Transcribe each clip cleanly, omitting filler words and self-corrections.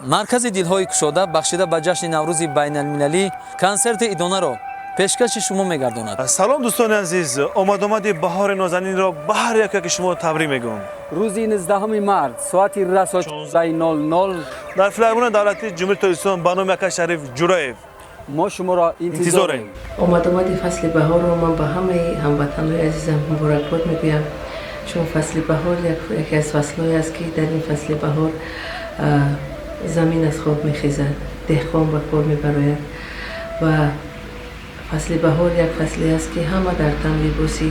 Маркази дилҳои кушода бахшида ба ҷашни Наврӯзи байналмилалӣ консерти идонаро пешкаши шумо мегардонад. Салом, дӯстони азиз! Омадомади баҳори нозанинро ба ҳар яке ки шумо табрик мегӯям. Рӯзи 19 март соати расо 00 дар Филармонияи давлатии Ҷумҳурии Тоҷикистон ба номи Ака Шариф Ҷураев мо шуморо интизорем. Интизорем. Омадомади фасли баҳорро ман ба ҳамаи ҳамватанҳои азизам муборакбод мегӯям, чун фасли баҳор яке аз фаслҳое аст, ки дар ин фасли баҳор замин аз хоб мехезад, деҳқон ба кор мебарояд ва фасли баҳор як фасле аст, ки ҳама дар тан либоси,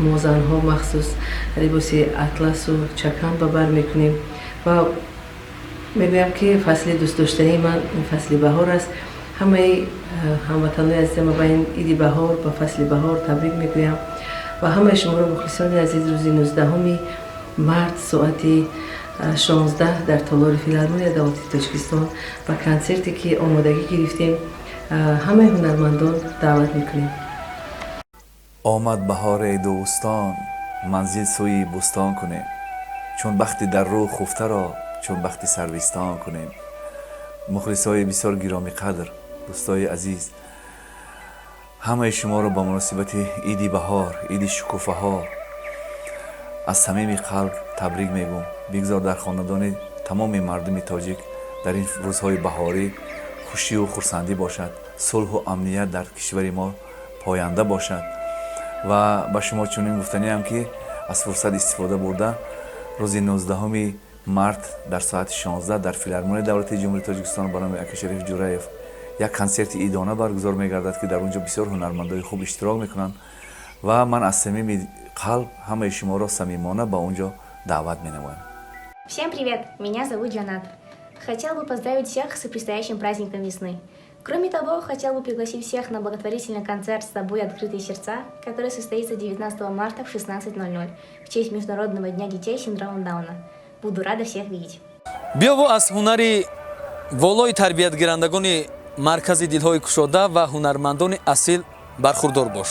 мо занҳо махсус либоси атласу чакан ба бар мекунем ва мегӯям, ки фасли дӯстдоштании ман ин фасли баҳор аст. Ҳамаи ҳамватанҳои азизам ба ин иди баҳор, ба фасли баҳор табрик мегӯям ва ҳамаи шуморо, мухлисони азиз, рӯзи 19 март соати 16 дар толори Филармонияи давлатии Тоҷикистон ба консерте, ки омодагӣ гирифтем, ҳамаи ҳунармандон даъват мекунем. Омад баҳор, эй дӯстон, манзил сӯи бӯстон кунем, чун бахти дар рӯ хуфтаро чун бахти сарвистон кунем. Мухлисои бисёр гиромиқадр, дӯстои азиз, ҳамаи шуморо ба муносибати иди баҳор, иди шукуфаҳо аз самими қалб табрик мегӯм. Бигзор дар хонадони тамоми мардуми тоҷик дар ин рӯзҳои баҳорӣ хушию хурсандӣ бошад, сулҳу амният дар кишвари мо поянда бошад. Ва ба шумо чунин гуфтаниам, ки аз фурсат истифода бурда, рӯзи 19 март дар соати 16 дар Филармонияи давлатии Ҷумҳурии Тоҷикистон ба номи Ака Шариф Ҷураев як консерти идона баргузор мегардад, ки дар он ҷо бисёр ҳунармандои хуб иштирок мекунанд ва ман аз самими қалб ҳамаи шуморо самимона ба он ҷо даъват менамоям. Всем привет! Меня зовут Джанат. Хотел бы поздравить всех с предстоящим праздником весны. Кроме того, хотел бы пригласить всех на благотворительный концерт «С тобой открытые сердца», который состоится 19 марта в 16:00 в честь Международного дня детей с синдромом Дауна. Буду рада всех видеть. Биёву аз ҳунари волои тарбиятгирандагони маркази дилҳои кушода ва ҳунармандони асил бархурдор бош.